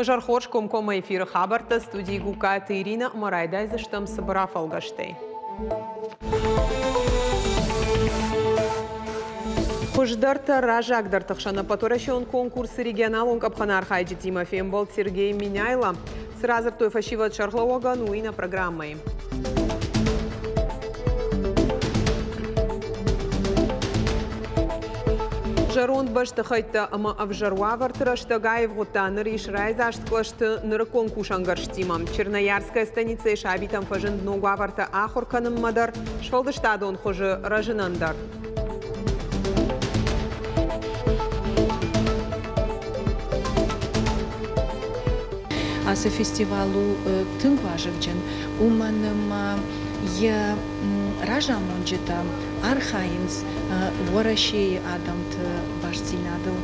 Уӕ хорз комкоммӕ эфиры хабӕрттӕ студийы Гукаты Ирина ӕмӕ райдайдзыстӕм цыбыр афӕлгӕстӕй. Хуыздӕртӕ раззагдӕрты хсӕн ӕппӕтуӕрӕсеон конкурсы регионалон къӕпхӕны архайджытимӕ фембӕлд Сергей Меняйло. Цы радзырдтой фӕсивӕд сӕргълӕууӕгӕн, уый нӕ программӕйы. Зӕронд бӕстыхӕйттӕ ӕмӕ ӕвзӕр уавӕрты рӕстӕг аивгъуыдта, ныр ис райдзаст кълӕсты нырыккон кусӕнгӕрзтимӕ. Черноярская станицӕйы сабитӕм фӕзынд ног уавӕртӕ ахуыр кӕнынмӕ дӕр, сфӕлдыстадон хуызы рӕзынӕн дӕр. Ацы фестивал у тынг вазыгджын, уымӕн ӕмӕ йӕ разамонджытӕ архайынц Уӕрӕсейы адӕмты бастдзинадыл.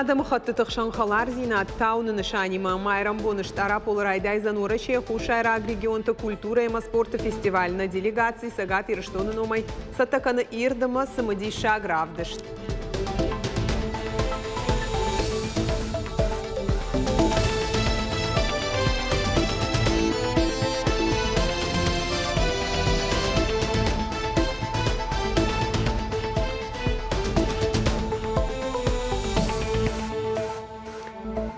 Адӕмыхӕттыты хсӕн хӕлардзинад тауыны нысанимӕ майрӕмбоны Стъараполы райдайдзӕн Уӕрӕсейы хуссайраг регионты культурӕ ӕмӕ спорты фестиваль. Нӕ делегаци Цӕгат Ирыстоны номӕй цӕттӕ кӕны ирд ӕмӕ цымыдисаг равдыст.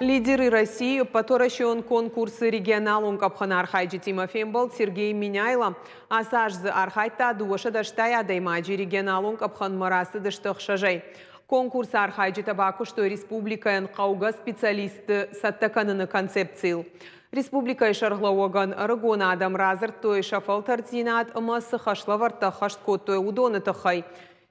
Лидеры России ӕппӕтуӕрӕсеон конкурсы регионалон къӕпхӕны архайджытимӕ фембӕлд Сергей Меняйло. Ацы аз дзы архайдта 280 адӕймаджы регионалон къӕпхӕнмӕ рацыдысты ӕхсӕзӕй. Конкурсы архайджытӕ бакуыстой республикӕйӕн хъӕугӕ специалистты цӕттӕ кӕныны концепцийыл. Республикӕйы сӕргълӕууӕгӕн ӕрыгон адӕм радзырдтой сӕ фӕлтӕрддзинад ӕмӕ цы хӕслӕвӕрдтӕ ӕххӕст кодтой, уыдоны тыххӕй.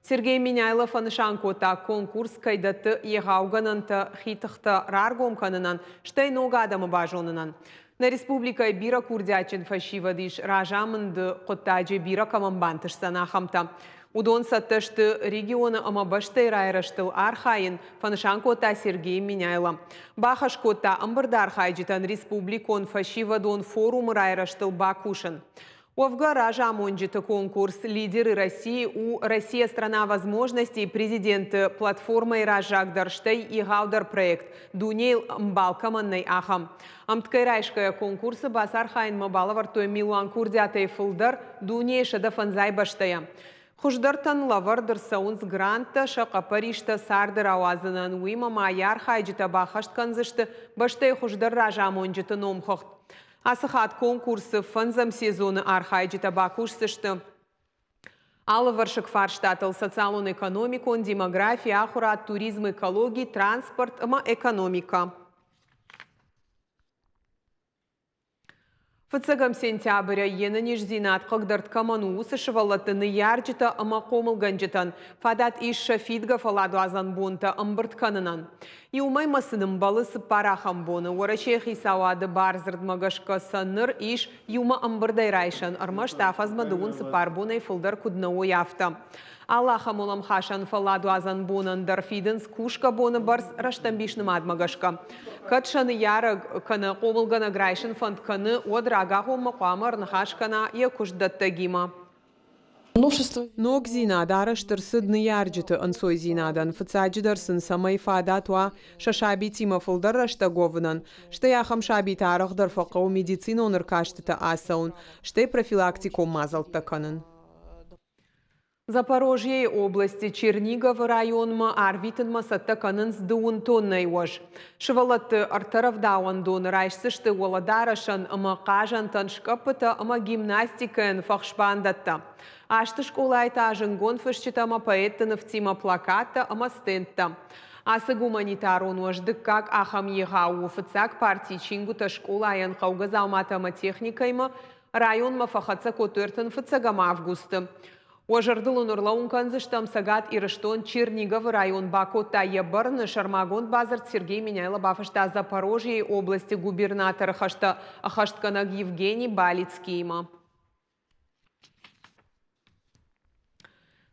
Сергей Меняйло фӕнысан кодта, конкурс кӕй дӕтты егъау гӕнӕнтӕ хи тыхтӕ раргом кӕнынӕн, стӕй ног адӕмы базонынӕн. Нӕ республикӕйы бирӕ курдиатджын фӕсивӕд ис, разамынды хъуыддаджы бирӕ кӕмӕн бантысдзӕн, ахӕмтӕ. Уыдон цӕттӕ сты регионы ӕмӕ бӕстӕйы райрӕзтыл архайын, фӕнысан кодта Сергей Меняйло. Бахӕс кодта ӕмбырды архайджытӕн республикон фӕсивӕдон форумы райрӕзтыл бакусын. Уӕвгӕ, разамонджыты конкурс «Лидеры России» у «Россия – страна возможностей» президенты платформӕйы раззагдӕр, стӕй егъаудӕр проект, дунейыл ӕмбал кӕмӕн нӕй, ахӕм. Ӕмткӕй райсгӕйӕ конкурсы бацархайынмӕ балӕвӕрдтой милуан курдиатӕй фылдӕр дунейы 105 бӕстӕйӕ. Хуыздӕртӕн лӕвӕрд ӕрцӕуынц гранттӕ сӕ хъӕппӕристӕ царды рауадзынӕн, уыимӕ ма йӕ архайджытӕ баххӕст кӕндзысты бӕстӕйы хуыздӕр разамонджыты номхыгъд. Ацы хатт конкурсы фӕндзӕм сезоны архайджытӕ бакусдзысты алывӕрсыг фарстатыл социалон-экономикон, демографи, ахуырад, туризм, экологи, транспорт ӕмӕ экономикӕ. Фыццӕгӕм сентябрӕй йе нӕниздзинад хъыгдӕрд кӕмӕн у, уыцы сывӕллӕтты ныййарджытӕ ӕмӕ хъомылгӕнджытӕн фадат ис сӕ фидгӕ фӕлладуадзӕн бонтӕ ӕмбырд кӕнынӕн. Иу мӕймӕ сын ӕмбӕлы цыппар ахӕм боны. Уӕрӕсейы хицауады бардзырдмӕ гӕсгӕ сӕ ныр ис иумӕ ӕмбырдӕй райсӕн, ӕрмӕст афӕдзмӕ дыууын цыппар бонӕй фылдӕр куыд нӕ уой, афтӕ. Алы ахӕм уӕлӕмхасӕн фӕлладуадзӕн бонӕн дӕр фидынц кусгӕ боны бӕрц рӕстӕмбис нымадмӕ гӕсгӕ. Кӕд сӕ ныййарӕг кӕнӕ хъомылгӕнӕг райсын фӕнд кӕны, уӕд рагагъоммӕ хъуамӕ ӕрныхас кӕна йӕ куыстдӕттӕгимӕ. Ногдзинад арӕзт ӕрцыд ныййарджыты ӕнцойдзинадӕн, фыццаджыдӕр сын цӕмӕй фадат уа сӕ сабитимӕ фылдӕр рӕстӕг уӕвынӕн, стӕй ахӕм сабитӕ арӕхдӕр фӕхъӕуы медицинон ӕркастытӕ ацӕуын, стӕй профилактикон мадзӕлттӕ кӕнын. Запорожьейы областы Черниговы районмӕ арвитынмӕ цӕттӕ кӕнынц дыууын тоннӕйы уӕз. Сывӕллӕтты ӕртӕрӕвдауӕндоны райсдзысты уӕлӕдарӕсӕн ӕмӕ хъазӕнтӕн скъӕппытӕ ӕмӕ гимнастикӕйӕн фӕхсбандӕттӕ. Азты скъолайы та зынгонд фысджытӕ ӕмӕ поэтты нывтимӕ плакаттӕ ӕмӕ стендтӕ. Ацы гуманитарон уӕз дыккаг ахӕм егъау у фыццаг партийы чингуытӕ скъолайӕн хъӕугӕ дзауматӕ ӕмӕ техникӕимӕ районмӕ фӕхӕццӕ кодтой 35 августы. Уӕ зӕрдыл уын ӕрлӕууын кӕндзыстӕм, Цӕгат Ирыстон Черниговы район бакодта йӕ бӕрны сӕрмагонд бадзырд Сергей Меняйло бафыста Запорожьейы областы губернаторы хӕстӕ ӕххӕстгӕнӕг Евгений Балицкиимӕ.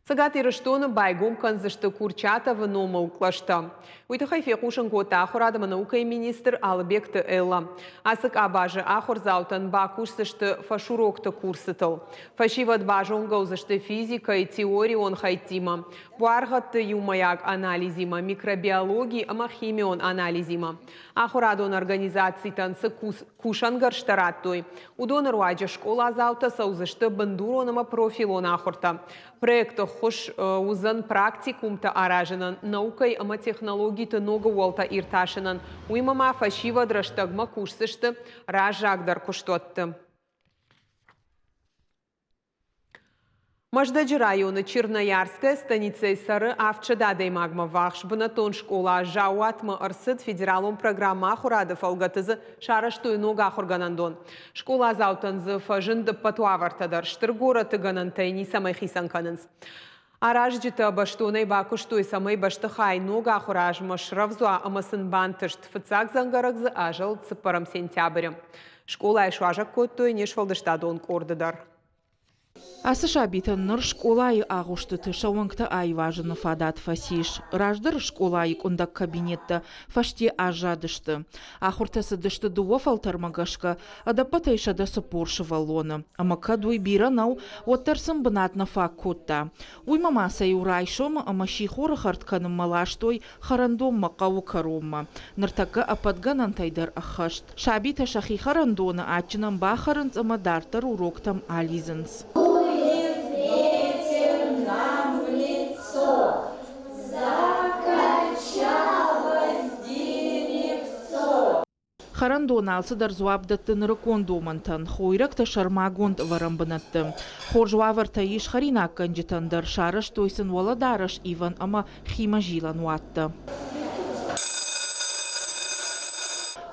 Цӕгат Ирыстоны байгом кӕндзысты Курчатовы номыл кълӕстӕ. Уый тыххӕй фехъусын кодта ахуырад ӕмӕ наукӕйы министр Алыбегты Эллӕ. Ацы къабазы ахуырдзаутӕн бакусдзысты фӕсурокты курсытыл. Фӕсивӕд базонгӕ уыдзысты физикӕйы теорион хӕйттимӕ, буаргъӕдты иумӕйаг анализимӕ, микробиологи ӕмӕ химион анализимӕ. Ахуырадон организацитӕн цы кусӕнгӕрзтӕ радтой, уыдоны руаджы скъоладзаутӕ цӕудзысты бындурон ӕмӕ профилон ахуыртӕ. Проекты ххуыс уыдзӕн практикумтӕ аразынӕн, наукӕйы ӕмӕ технологиты ног ӕууӕлтӕ иртасынӕн, уыимӕ ма фӕсивӕд рӕстӕгмӕ кусдзысты раззагдӕр куыстуӕтты. Мӕздӕджы районы Черноярская станицӕйы цӕры 700 адӕймагмӕ ввахс бынӕттон скъола заууатмӕ ӕрцыд федералон программӕ ахуырады фӕлгӕты дзы сарӕзтой ног ахуыргӕнӕндон. Скъоладзаутӕн дзы фӕзынд ӕппӕт уавӕртӕ дӕр стыр горӕты гӕнӕнтӕй ницӕмӕй хицӕн кӕнынц. Аразджытӕ бӕстонӕй бакуыстой, цӕмӕй бӕстыхай ног ахуыры азмӕ срӕвдз уа ӕмӕ сын бантыст. Фыццаг дзӕнгӕрӕг дзы азӕлд цыппӕрӕм сентябры. Скъолайы суазӕг кодтой не сфӕлдыстадон къорды дӕр. Ацы сабитӕн ныр скъолайы агъуыстыты сӕ уӕнгтӕ аивазыны фадат фӕцис. Раздӕры скъолайы къуындӕг кабинеттӕ фӕсте аззадысты. Ахуыртӕ цыдысты дыууӕ фӕлтӕрмӕ гӕсгӕ, ӕдӕппӕтӕй 140 сывӕллоны. Ӕмӕ кӕд уый бирӕ нӕу, уӕддӕр сын бынат нӕ фаг кодта. Уыимӕ ма сӕ-иу райсомы ӕмӕ сихоры хӕрд кӕнынмӕ ластой хӕрӕндонмӕ хъӕуы кӕронмӕ. Ныртӕккӕ ӕппӕт гӕнӕнтӕй дӕр ӕххӕст. Сабитӕ сӕхи хӕрӕндоны адджынӕн бахӕрынц ӕмӕ дарддӕр уроктӕм алидзынц. Хӕрӕндон алцыдӕр дзуапп дӕтты нырыккон домӕнтӕн, хойрӕгтӕ сӕрмагонд ӕвӕрӕн бынӕтты. Хорз уавӕртӕ ис хӕринаггӕнджытӕн дӕр, сарӕзтой сын уӕлӕдарӕс ивӕн ӕмӕ химӕзилӕн уаттӕ.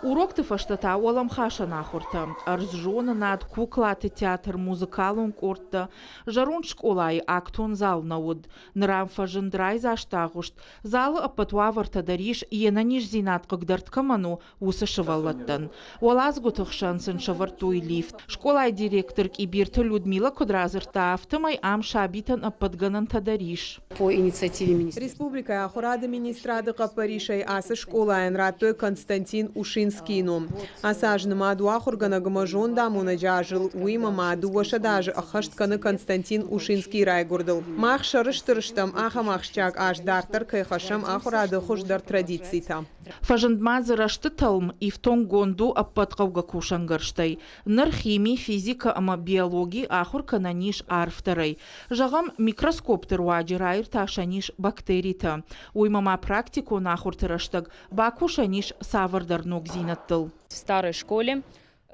Урокты фӕстӕ та уӕлӕмхасӕн ахуыртӕ, ӕрдззонынад, куклаты театр, музыкалон къордтӕ. Зӕронд скъолайы актон зал нӕ уыд. Ныр ам фӕзынд райдзаст агъуыст, Залы ӕппӕт уавӕртӕ дӕр ис, йе нӕниздзинад хъыгдӕрд кӕмӕн у, уыцы сывӕллӕттӕн. Уӕладзгуыты хсӕн сын сӕвӕрдтой лифт. Скъолайы директор Къибирты Людмила куыд радзырдта, афтӕмӕй ам сабитӕн ӕппӕт гӕнӕнтӕ дӕр ис. По инициативе министерства. Республикӕйы ахуырады министрады хъӕппӕрисӕй ацы скъолайӕн радтой Константин Ушинскийы ном. Ацы аз нымад у ахуыргӕнӕг ӕмӕ зондамонӕджы азыл, уыимӕ ма 200 азы ӕххӕст кӕны Константин Ушинскийы райгуырдыл. Мах сӕрыстыр стӕм, ахӕм ахсджиаг аз дарддӕр кӕй хӕссӕм ахуырады хуыздӕр традицитӕ. Фӕзынд ма дзы рӕзты тӕлм, ифтонггонд у ӕппӕт хъӕугӕ кусӕнгӕрзтӕй. Ныр хими, физикӕ ӕмӕ биологи ахуыр кӕнӕн ис арфдӕрӕй. Зӕгъӕм, микроскопты руаджы раиртасӕн ис бактеритӕ. Уыимӕ ма практикон ахуырты рӕстӕг бакусӕн ис цавӕрдӕр ногдзинӕдтыл. В старой школе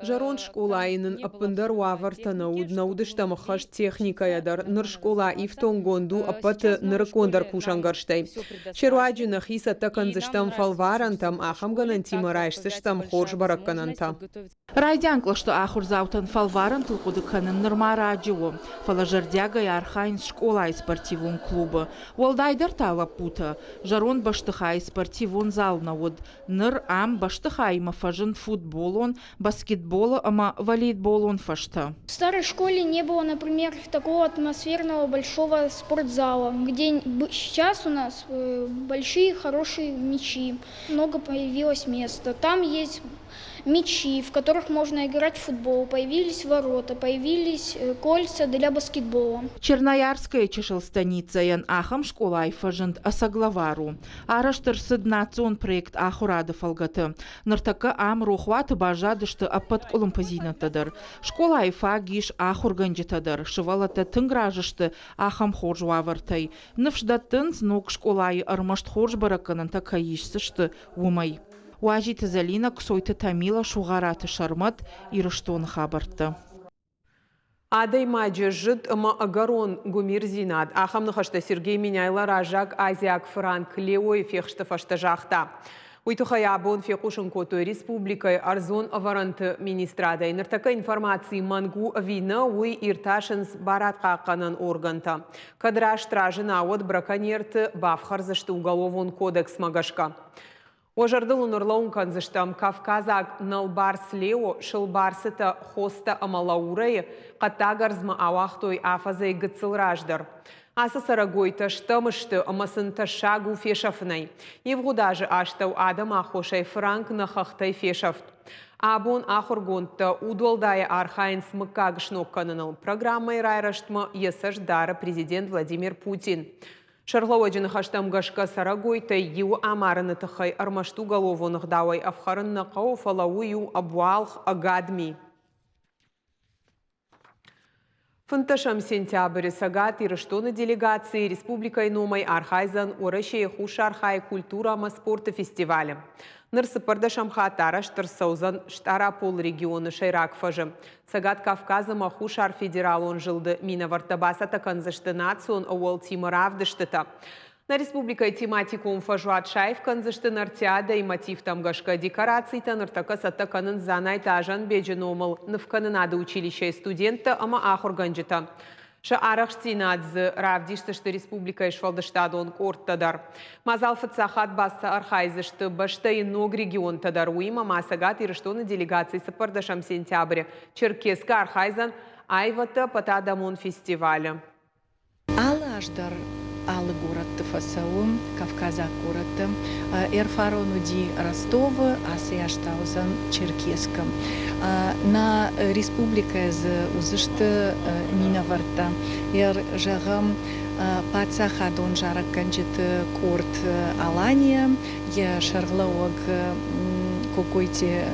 Зӕронд скъолайы нын ӕппындӕр уавӕртӕ нӕ уыд, нӕ уыдыстӕм ӕххӕст техникӕйӕ дӕр. Ныр скъола ифтонггонд у ӕппӕты нырыккондӕр кусӕнгӕрзтӕй. Се руаджы нӕхи цӕттӕ кӕндзыстӕм фӕлварӕнтӕм, ахӕм гӕнӕнтимӕ райсдзыстӕм хорз бӕрӕггӕнӕнтӕ. Райдиан кълӕсты ахуырдзаутӕн фӕлварӕнтыл хъуыды кӕнын нырма раджы у, фӕлӕ зӕрдиагӕй архайынц скъолайы спортивон клубы. Уӕлдайдӕр та лӕппутӕ. Зӕронд бӕстыхайы спортивон зал нӕ уыд. Ныр ам бӕстыхаимӕ фӕзынд футболон, баскетболы ӕмӕ волейболон фӕзтӕ. В старой школе не было, например, такого атмосферного большого спортзала, где сейчас у нас большие хорошие мячи, много появилось места. Там есть мячи, в которых можно играть в футбол, появились ворота, появились кольца для баскетбола. Черноярская чысыл станицӕйӕн ахӕм скъолайы фӕзынд ӕцӕг лӕвар у. Арӕзт ӕрцыд национ проект ахуырады фӕлгӕты. Ныртӕккӕ ам рохуаты баззадысты ӕппӕт къуылымпыдзинӕдтӕ дӕр. Скъолайы фаг ис ахуыргӕнджытӕ дӕр, сывӕллӕттӕ тынг разы сты ахӕм хорз уавӕртӕй. Ныфс дӕттынц, ног скъолайы ӕрмӕст хорз бӕрӕггӕнӕнтӕ кӕй исдзысты, уымӕй. Уазиты Зӕлинӕ, Кцойты Тамила, Сугъараты Сӕрмӕт, Ирыстоны хабӕрттӕ. Адӕймаджы зыд ӕмӕ ӕгӕрон гуымирдзинад. Ахӕм ныхӕстӕ Сергей Меняйло раззаг азиаг фыранк Леойы фехсты фӕстӕ загъта. Уый тыххӕй абон фехъусын кодтой республикӕйы ӕрдзон ӕвӕрӕнты министрадӕй. Ныртӕккӕ информаци мӕнг у ӕви нӕ, уый иртасынц барадхъахъхъӕнӕн органтӕ. Кӕд раст разына, уӕд браконьерты бафхӕрдзысты уголовон кодексмӕ гӕсгӕ. Уӕ зӕрдыл уын ӕрлӕууын кӕндзыстӕм кавказаг нӕлбарц Лео, сылбарцытӕ Хоста ӕмӕ Лаурӕйы хъӕддаг ӕрдзмӕ ауагътой афӕдзӕй гыццыл раздӕр. Ацы цӕрӕгойтӕ стӕм сты ӕмӕ сын тӕссаг у фесӕфынӕй. Ивгъуыд азы астӕу адӕмы аххосӕй фыранк нӕ хӕхтӕй фесӕфт. Абон ахуыргондтӕ удуӕлдайӕ архайынц мыггаг сног кӕныныл. Программӕйы райрӕзтмӕ йӕ цӕст дары президент Владимир Путин. Сӕргълӕууӕджы ныхӕстӕм гӕсгӕ цӕрӕгойтӕй иуы амарыны тыххӕй ӕрмӕст уголовон ӕгъдауӕй ӕфхӕрын нӕ хъӕуы, фӕлӕ уый у ӕбуалгъ, ӕгад ми. 15 сентябры Цӕгат Ирыстоны делегаци республикӕйы номӕй архайдзӕн Уӕрӕсейы Хуссар хайы культурӕ ӕмӕ спорты фестивалы. Ныр цыппӕрдӕсӕм хатт арӕзт ӕрцӕудзӕн Стъараполы регионы сӕйраг фӕзы. Цӕгат Кавказ ӕмӕ Хуссар федералон зылды минӕвӕрттӕ бацӕттӕ кӕндзысты национ ӕууӕлтимӕ равдыстытӕ. Нӕ республикӕйы тематикон фӕзуат саив кӕндзысты Нартиадӕйы мотивтӕм гӕсгӕ декорацитӕ ныртӕккӕ цӕттӕ кӕнынц Дзанайты Азанбеджы номыл нывкӕнынады училищӕйы студенттӕ ӕмӕ ахуыргӕнджытӕ. Сӕ арӕхстдзинад дзы равдисдзысты республикӕйы сфӕлдыстадон къордтӕ дӕр. Мадзал фыццаг хатт бацархайдзысты бӕстӕйы ног регионтӕ дӕр. Уыимӕ ма Цӕгат Ирыстоны делегаци 14 сентябры Черкесскы архайдзӕн аивӕдты ӕппӕтадӕмон фестивалы. Алы аз дӕр алы горӕтты фӕцӕуы, кавказаг горӕтты. Ӕрфарон уыди Ростовы, ацы аз та уыдзӕн Черкесскы. Нӕ республикӕйы дзы уыдзысты минӕвӕрттӕ. Зӕгъӕм, паддзахадон зарӕггӕнджыты къорд Алания, йӕ сӕргълӕууӕг Кокойти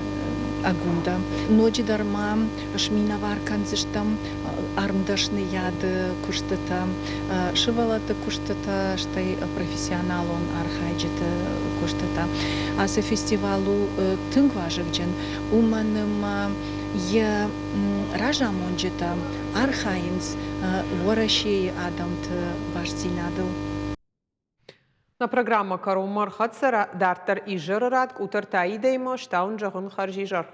Агунда. Ноджыдӕр ма сминӕвар кӕндзыстӕм ӕрмдӕсныйады куыстытӕ, сывӕллӕтты куыстытӕ, стӕй профессионалон архайджыты куыстытӕ. Ацы фестивал у тынг вазыгджын, уымӕн ӕмӕ йӕ разамонджытӕ архайынц Уӕрӕсейы адӕмты бастдзинадыл. Нӕ программӕ кӕронмӕ ӕрхӕццӕ дарддӕр изӕры рад Къутӕртӕ Аидӕимӕ, стауын зӕгъын хӕрзизӕр.